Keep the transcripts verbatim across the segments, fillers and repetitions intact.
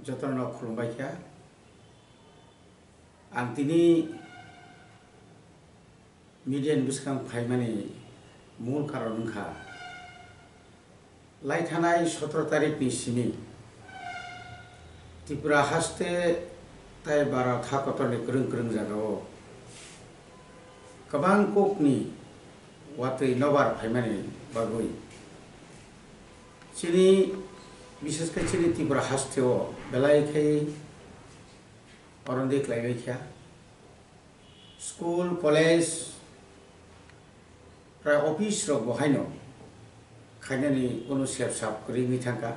Jotono khulumbai kha. Ang tini media ni bwskang phaimani mul karon wngkha, lai thanai sotoro tarikni simi Tripura haste tai Bharat ha kotorni kwrwng kwrwng jagao kwbang kokni watwi nobar phaimani bagwi chini, bishesh khe chini Tripura hasteo belai khe oron de khlaibai kha. School, college, prai office rok bo haino khainani kunu sep sap kwrwi wngwi thangkha.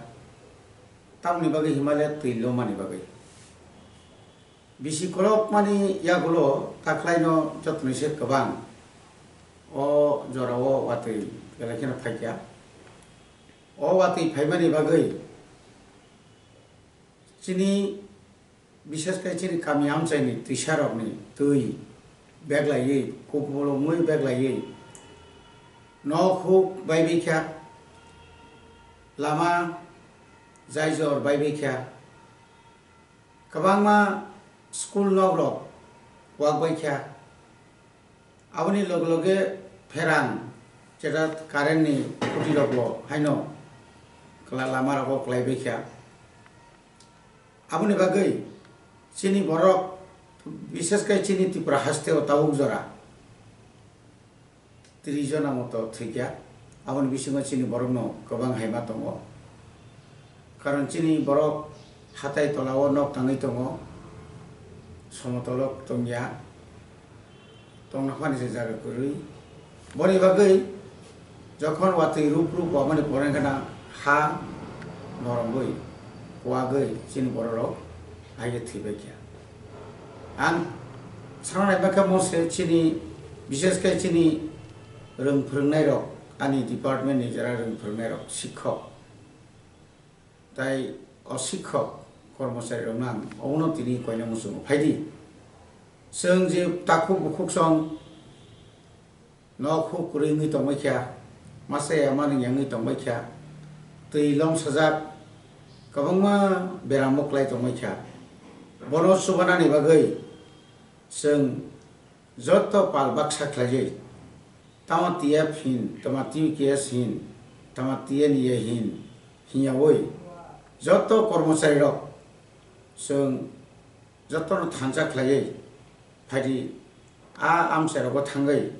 Tamoni bagwi hima le twi lomani bagwi. Bisi kolokmani yagulo taklaino jotono se kwbang o jorao watwi belai kheno phaikha. O watwi phaimani bagwi chini, bishesh khe chini kami amchaini twisarokni twi beglaiwi, kuphulungwi beglaiwi nok huk baibai kha, lama jaijor baibai kha, kwbangma school nokrok wak bai kha. Aboni loge loge pherang, jeta current ni khuti rok bo haino kwla lama rogo kwlai bai kha. Aboni bagwi chini borok, bishesh khe chini Tripura haste o tabuk jora tris jona moto thwikha. Aboni bisingo chini borokno kwbang hai ma tongo. Karon chini borok hatai tola o nok tangwi tongo, somotolo tongya, tongna phani se jaga kwrwi. Boni bagwi jokhon watwi rup rup wamani pore wngkhana ha noromgwi, kuwagwi chini bororok aigwi thwibai kha. Ang sana naiba khe mo se chini, bishesh khe chini rwng phwrwngnairok, ani department ni jara rwng phwrwngnairok, sikhok, tai o sikhok, kormochari rokno ang obono tini koina muchungo phaidi. Chwng je takhuk bukhuk song nok huk kwrwi wngwi tongbai kha, masa ya manwi wngwi tongbai kha, twi lom sajak, kwbangma beramo kwlai tongbai kha. Bono chubanani bagwi chwng joto pal baksa khlaiwi, tama T F hin, tama T U K S hin, tama T N A hin, hinyawi joto kormochari rok chwng jotono thansa khlaiwi phaidi, a amchai rogo thangwi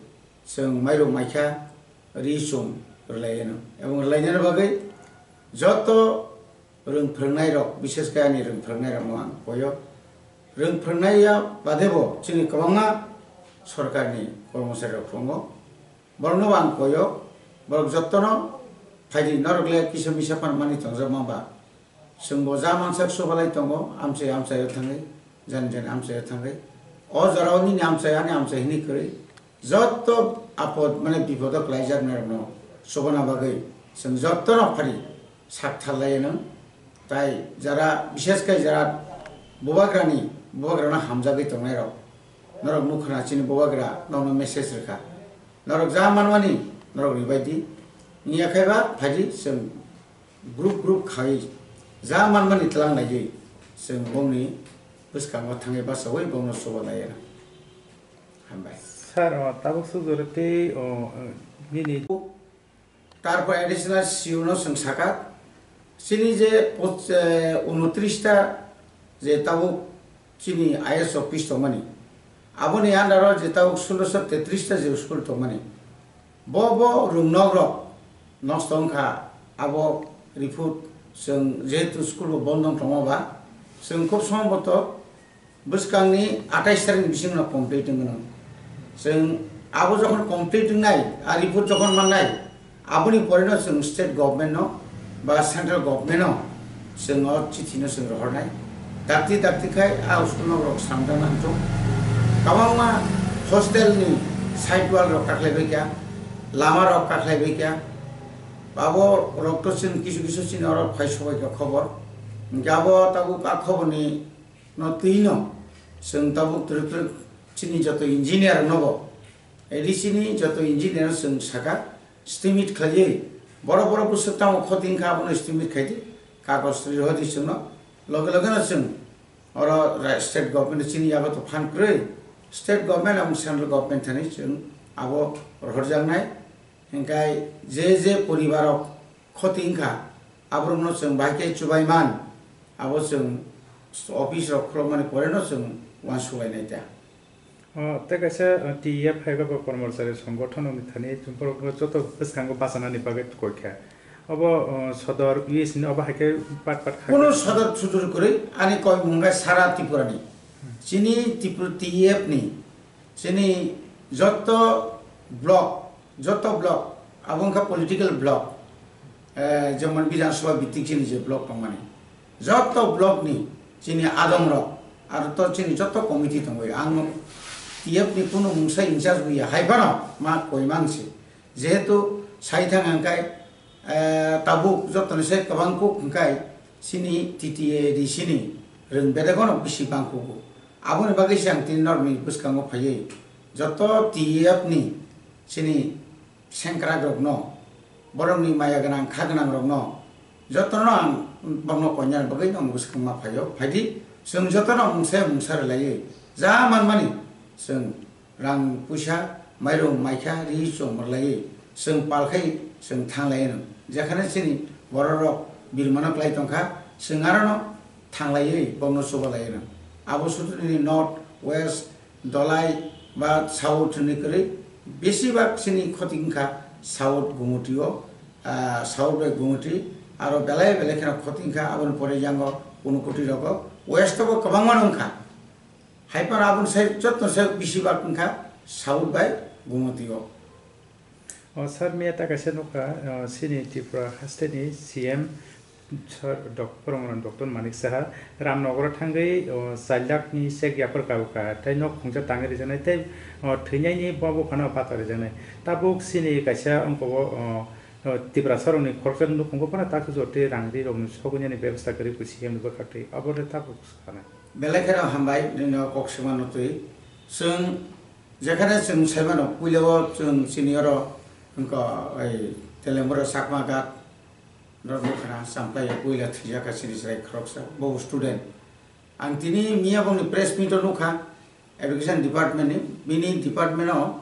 chwng mairum maikha ri chum rwlaiano, ebong rwlainani bagwi joto rwng phwrwngnairok, bishesh khe ani rwng phwrwngnairokno ang koyo. Rwng phwrwngnaiya badebo chini kwbangma sorkarni kormocharirok tongo, borokno ang koyo, borok jottono phaidi, norok le kisa misa phan mani tongjak ma ba. Chwngbo ja mansak subalai tongo, amchai amchaio thangwi, jani jani amchaio thangwi. O jorao nini amchai, ani amchai hwnwi kwrwi, jotto apod, mane, bipodo kwlaijaknairokno chubana bagwi chwng jottono phari sak tharlaianw. Tai jara, bishesh khe jara bubagrani, bubagrano hamjagwi tongnairok, norok nukha na chini bubagra nokno message rwkha, norok ja manmani norok ribaidi, wngya khe ba phaidi chwng group group khai ja manmani tlang laiwi chwng bongni bwskango thangwi bachaui bongno chuba laiya. Hambai. Sir, o tabuk sujoro tei o, nini. Tarpor additional C O no chwng sakha, chini je poch-, eh, unotris ta je tabuk chini I S office tongmani, aboni under o je tabuk sulosho tetris ta je school tongmani, bo bo rwng nok rok nosto wngkha, abo report chwng jehetu school bo bondo wng tongma ba, chwng khub somboto bwskangni atais tarikni bisingno complete wngwi nang. Chwng abo jokhon complete wngnai, a report jokhon mannai, aboni poreno chwng state government no ba central government no chwng o chithi no chwng rohornai. Dakti dakti khai a school nok rok samjak nang thung. Kwbangma hostel ni side wall rok kakhlai bai kha, lama rok kakhlai bai kha. Abo rok to chwng kisu kisu chini oro phai sobai kha khobor. Hwnkhe abo tabuk a khobor ni no twi no chwng tabuk twrwk twrwk chini joto engineer no bo, A D C ni joto engineer no chwng sakha, estimate khlaiwi, borok borok bwswk tamo khoti wngkha abono estimate khaidi, kagoj rihodi chwngno, Loge loge no chwng oro ra-, state government chini yago to phan kwrwi, state government among central government thani chwng abo rohorjaknai. Hinkhe je je poribar rok khoti wngkha, aborokno chwng bahai khe chubai man, abo chwng office rok khulokmani pore no chwng uansuk lainai ta. O, tei kaisa, o, T E F hai ba kormochari songothono ni thani borok joto bwskango bachanani bagwi koi kha. Obo, o, sodor U S ni obo hai khe pat pat kha. Kuno sodor sudur kwrwi ani koi mung khe sara Tripura ni. Chini Tripura T E F ni, chini joto block, joto block, abo wngkha political block, eh, jemon Bidhan Sabha bhitik chini je block tongmani. Joto block ni chini adong rok, aro to chini joto committee tongwi, ang T F ni kunu mungsa in charge buya, hai phano ma koi man se. Jehetu sai thang ang kai, eh, tabuk joto ni se kwbang kuk hwng kai chini T T A D C ni rwng bedek no bisi bang kugo. Aboni bagwi se ang tini norok ni bwskango phaiwi joto T F ni chini sengkrak rokno, borokni maya gwnang, kha gwnang rokno, jotono ang bokno koinani bagwi no bwskango ma phaio. Phaidi, chwng jotono mungsa mungsa rwlaiwi, ja manmani chwng rang puisa, mairum maikha, ri chom rwlaiwi, chwng pal khai chwng thang lai no. Jekhane chini borok rok birmano klai tongkha, chwng arono thang laiwi bokno chuba lai no. Abo sutuni north, west, Dolai ba South ni kwrwi, besibak chini khoti wngkha South Gumutio, ah, South bai Gumuti, aro belai belai kheno khoti wngkha, aboni pore yango Unakoti rogo, West o bo kwbangma wngkha. Hai phano aboni sai joto sai besibak wngkha South bai Gumutio. O, sir, miya ta kaisa nukha, o, chini Tripura haste ni C M, sir, Dok-, Promodhan Doctor Manik Saha Ramnagar o thangwi, o, char lakh ni cheque yapharkha, tei nok khungsa tangwi rijaknai, tei, o, thwinaini bo buphano bata rijaknai. Tabuk chini kaisa wngkha o, o, o, Tiprasa rokni khoroksa nukhungo phano takhuk jotwi rang ri rokni sogwinani bebostha kwrwi C M ni bwkhaktwi, abo le tabuk sanai. Belai kheno hambai, nini o kok swimano twi. Chwng Jekhane chwng sai mano, puila o chwng chini oro wngkha, ei, Telembura Chakma Ghat, norok nukha na, Champlai o puila thwijak kha chini chwrai khoroksa, bo student. Ang tini miya bongni press meet o nukha, education department ni, bini department o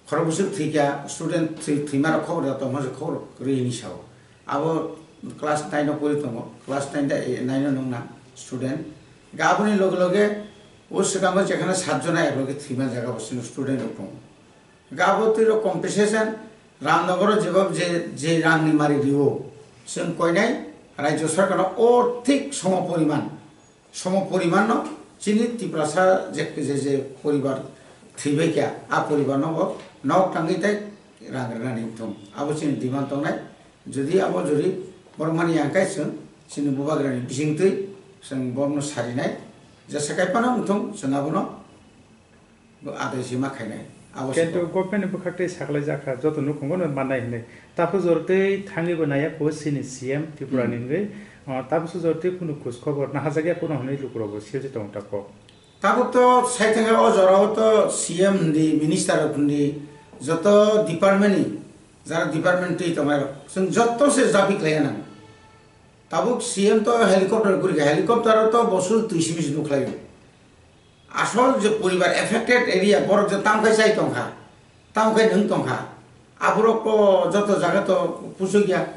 khorok bwswk thwi kha, student thwi, thwima rok khobor da tongma se khobor rwi hini sao. Abo class nine o pori tongo, class nine da, eh, nine o nungna student. Ga aboni loge loge o swkango jekhane sat jona ekloge thwima jaga bo chini student rok tongo. Ga abo twi rok compensation Ramnagar o jebab je, je rang ni mari rio, chwng koinai Rajya Sarkar no o thik somo poriman. Somo porimanno chini Tiprasa je, je, je poribar thwibai kha, a poribarno bo nok tangwi tei rang rwnani wngthung. Abo chini demand tongnai. Jodi abo jodi borok mani yang kai chwng chini bubagrani bisingtwi chwng borokno sarinai. Jesa kai phano wngthung chwng abono adai se ma khainai. Abo se Kintu kok. Government ni bwkhak tei saklai jakha joto nukhungo no mannai hinwi. Taphuk jor tei thangwi bo naiya kho chini C M Tripura ni Hmm. Wngwi, o, taphuk jor tei kunu khoj khobor nahajak ya kunu hwnwi lukurok bo sirwi tongo ta kok. Tabuk to sai thangkha o jorao to C M hindi, minister rok hindi, joto department ni, jara department twi tongnai rok, chwng joto se jabi khlaiya nang. Tabuk C M to helicopter guri kha, helicopter o to bosor twi simi se nukhlaio. Asol je poribar affected area, borok je tamkhai chai tongkha, tamkhai nwng tongkha, aborok to joto jaga to puchukya.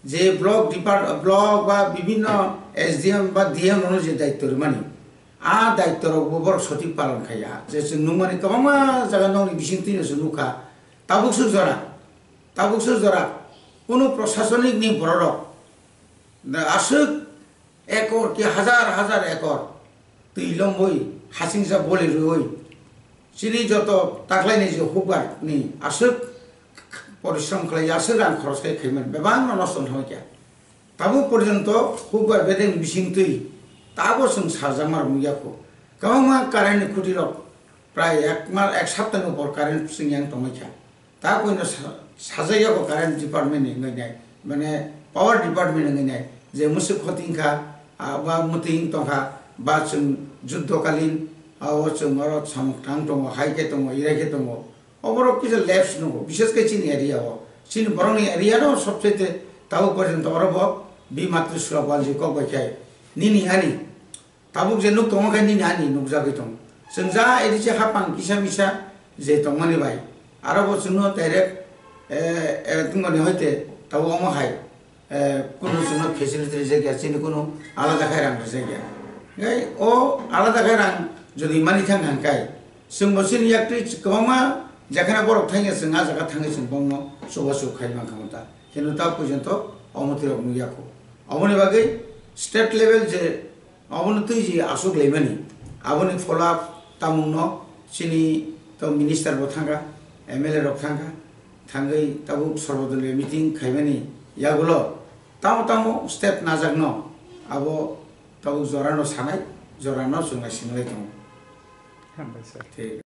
Je block depart-, block ba bibinno S D M ba D M rokno je daitto rwmani, a daitto rok bo borok sothik palon khaiya. Je chwng nukmani kwbangma jaga nokni bisingtwi no chwng nukha. Tabuk swk jora, tabuk swk jora, kunu prosasonik ni borok rok aswk ekor ki hazar hazar ekor twi lomwi hasingsa boli rwi chini joto taklaini je hukbar ni aswk porishrom khlai, aswk rang khoros khai khaiman bebak no nosto thangkha. Tabuk porjonto hukbar bedeng bising twi tabo chwng sarjakma rok nukya kho. Kwbangma current ni khuti rok prai ek ma-, ek sapta ni upor current chwng yang tongwi kha. Ta koino sa-, sajak yago current department ni wngwi nai, mane power department ni wngwi nai, je musuk khoti wngkha, ah, ba mwtwi wng tongkha, ba chwng juddo kalin, ah, o chwng oro samung tang tongo, hai khe tongo, irai khe tongo. Oborok kisa lapse nungo, bishes khe chini area o. Chini borokni area no sobchaite tabuk porjonto oro bo bi matri sula banji kok bai khai. Nini ani, tabuk je nuk tongo khe nini ani nukjagwi tongo. Chwng ja A D C hapang kisa misa je tongmani bai, aro bo chwngno direct, eh, eh, tongmani hoite tabuk omo hai, eh, kunu chwngno facility rijak ya, chini kunu alada khai rang rijak ya. Gai o alada khai rang jodi mani thang hang kai, chwng bo chini yaktwi kwbangma jekhana borok thangya chwng a jaga thangwi chwng bongno chubachu khai mankha ta. Hino ta porjonto omo twi rok nukya kho. Oboni bagwi state level je obono twi je aswk laimani, aboni follow up tamungno chini to minister bo thangkha, M L A rok thangkha, thangwi tabuk sorbodoliyo meeting khaimani yagulo tamo tamo step najakno abo tabuk jorano sanai, jorano chwng naisinglai tongo. Hambai sir. Thik.